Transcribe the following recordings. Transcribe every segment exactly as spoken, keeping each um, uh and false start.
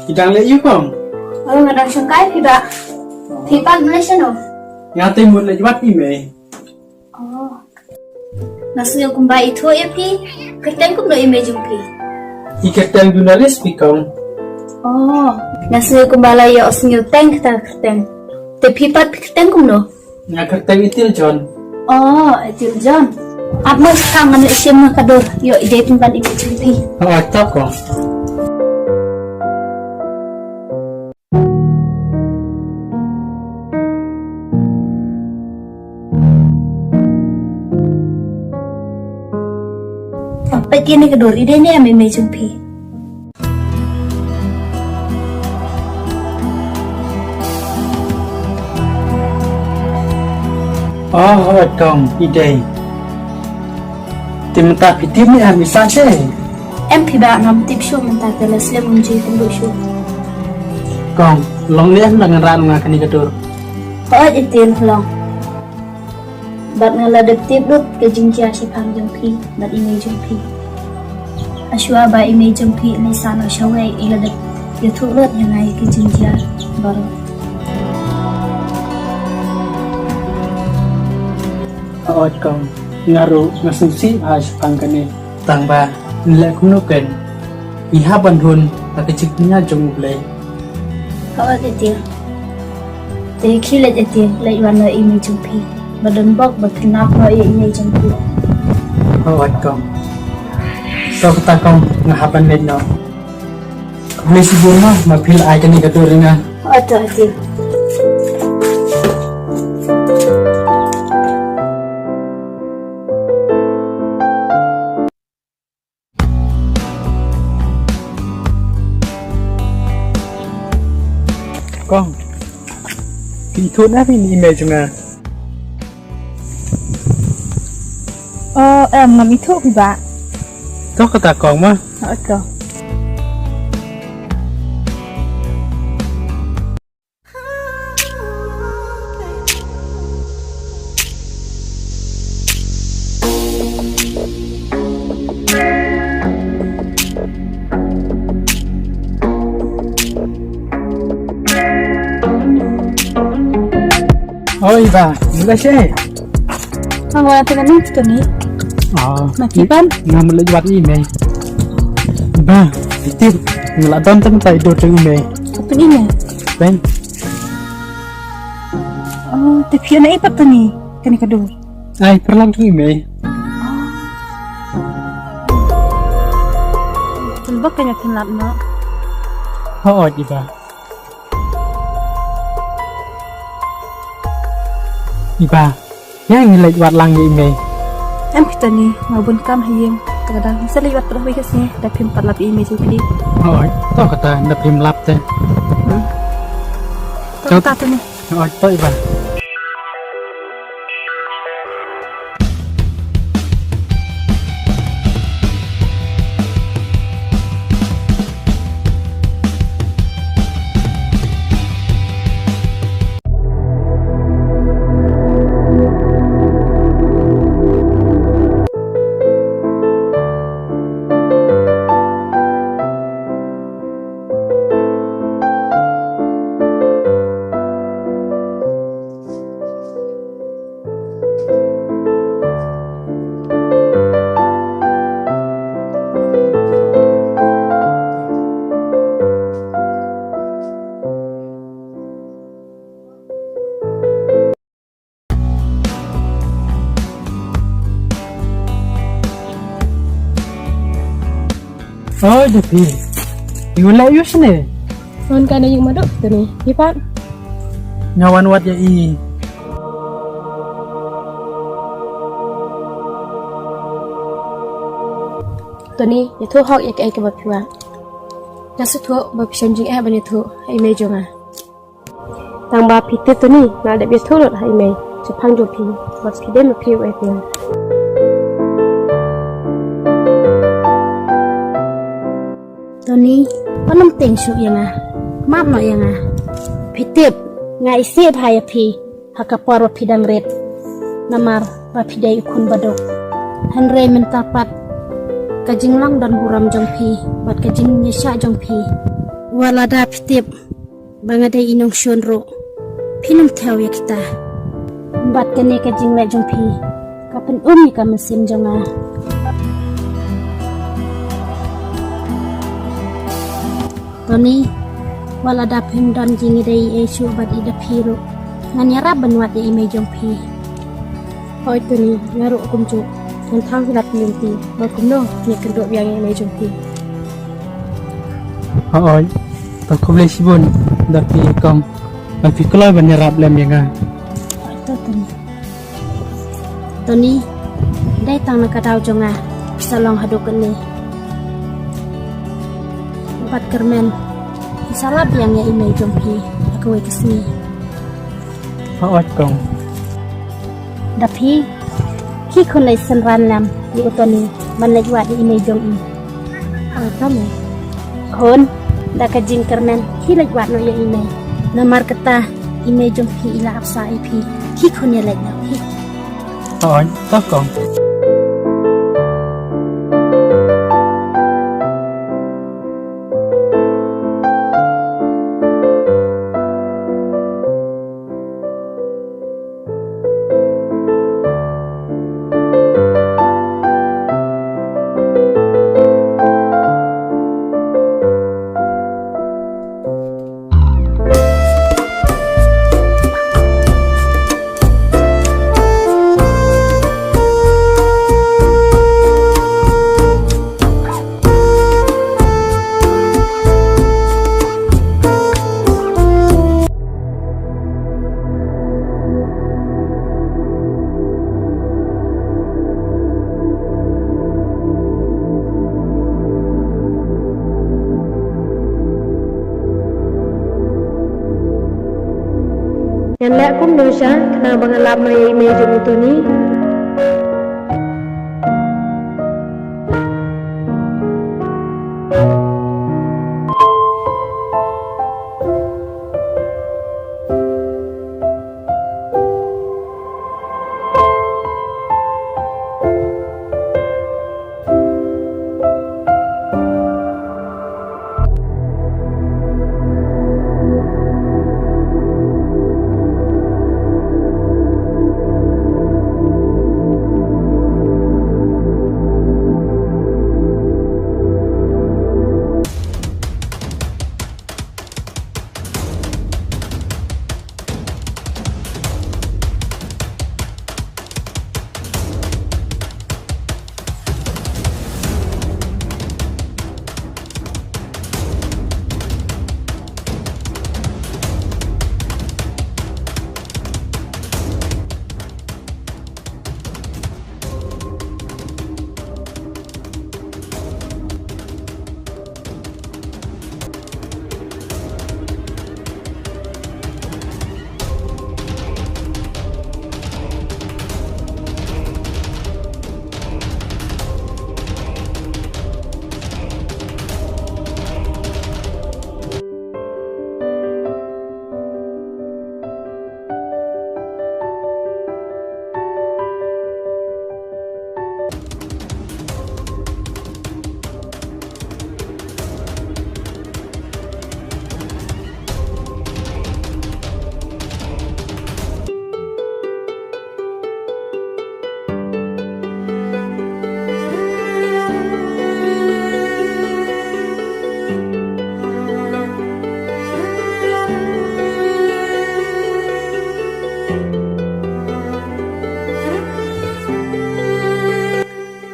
Phi dang leh aiu kong? Oh, nga dang shongkai phi bah. Phi pat Malaysia no? Nga te mut leit wad i mei. Oh. Nga sngew kumba ithuh ïa phi. Kyrteng kumno i mei jong phi? I kyrteng Dunaris phi kong. Oh. Nga sngew kumba la ïoh sngew teng kata kyrteng. Te phi pat phi kyrteng kumno? Nga kyrteng Itil John. Oh, Itil John. Ap mo sa ngan leit shim ka dur. Ïoh i dei pynban i mei jong phi. Oh, to kong. Peit kine ka dur, i dei ne em i mei jong phi? Oh, hooid kong, i dei. Te mynta phi tip ne em i sah seh? Em phi bah, ngam tip shuh mynta, te la slem ngam ju ïakynduh shuh. Kong, long ne em la ngan rah noh nga kane ka dur? Hooid Itil, long. Bad nga la dep tip lut ka jingjia shaphang jong phi bad i mei jong phi. Hashwa ba i mei jong phi i leit sah noh shawei, i la dep ïathuh lut ïa nga ïa ka jingjia baroh. Hooid kong, nga ruh nga sngewsih bha shaphang kane. Tang ba ngi leh kumno kein, ngi hap ban hun ha ka jingpynïaid jong U Blei. Hooid Itil. Te khie leit Itil, leit wan noh ïa i mei jong phi. Ba don bok ba phin lap noh ïa i mei jong phi. Hooid kong. To kata kong, nga hap ban leit noh. Khublei shibun mo, ma phi la ai kane ka dur ïa nga. Hooid to Itil. Kong, phi ithuh ne em i mei jong nga? Oh, em, ngam ithuh phi bah. To kata kong mo. Oh, to. Oi bah, mula sih. Ang wala tengah ni kita ni. Ah, ma phi ban? Nga mut leit wad i mei. Bah, phi tip, nga la don tang tai dur jong i mei. Apa ni mei? Bang. Oh, te phi ïoh na i pat tang ni kane ka dur? Ai, paralok jong i mei. Tang ba kane phin lap noh. Hooid i bah. I bah. Ïa ngi leit wad lang ïa i mei. Em phi tang ni, nga bun kam ha ïing. Te ka dang sa leit wad pat ha wei ka sngi, da phim pat lap ïa i mei jong phi. Hooid, to kata da phim lap te. Hmm. To kata tang ni. Hooid, to i bah. Oi, David. Ïa u leh ïa u shane. Wan kane ïa u maduk tu ni. Ïa pat. Nga wan wad ïa i. Tony, ïathuh hok ïa kaei kaba phi wad. Nga sngewthuh ba phi shem jingeh ban ïathuh ha i mei jong nga. Tang ba phi tip Tony, nga dep ïathuh lut ha i mei shaphang jong phi, ba phi dei ma phi u ei phi. Tony, wat nym tieng shuh ïa nga. Map noh ïa nga. Phi tip, nga isih bha ïa phi ha ka por ba phi dang rit. Namar ba phi dei u khun baduk. Hynrei mynta pat ka jinglong don burom jong phi bad ka jingïaishah jong phi Wat lada phi tip ba nga dei i nongshun ruh, phin ym thew ïa kita. Bad kane ka jingleh jong phi ka pyn-um ïa ka mynsiem jong nga. Tony, wat lada phim don jingïadei ei ei shuh bad i Dapi ruh, ngan ïarap ban wad ïa i mei jong phi. Hooid Tony, nga ruh kumjuh. Ngan thaw ïa lade lynti ba kumno ngi kynduh biang ïa i mei jong phi. Hooid, to khublei shibun Dapi kong. Ngan phi kloi ban ïarap lem ïa nga. Hooid to Tony. Tony, dei tang na ka daw jong nga phi sa long haduh kane. Bad kyrmen, phi sa lap biang ïa i mei jong phi ha kawei ka sngi. Hooid kong. Dapi, khie khun leit synran lem ïa u Tony ban leit wad ïa i mei jong i. Hooid to mei. Khun, da ka jingkyrmen khie leit wad noh ïa i mei. Namar kata i mei jong phi i la ap sah ïa phi. Khie khun ïa leit noh khie. Hooid to kong. Ngan leh kumno sha khnang ba ngan lap noh ïa i mei jong u Tony.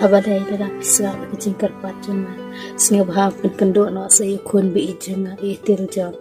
A balei lada phi sngap ïa ka jingkyrpad jong nga, sngewbha pynkynduh noh sa ïa u khun ba ïeit jong nga, ïa i Tiljok.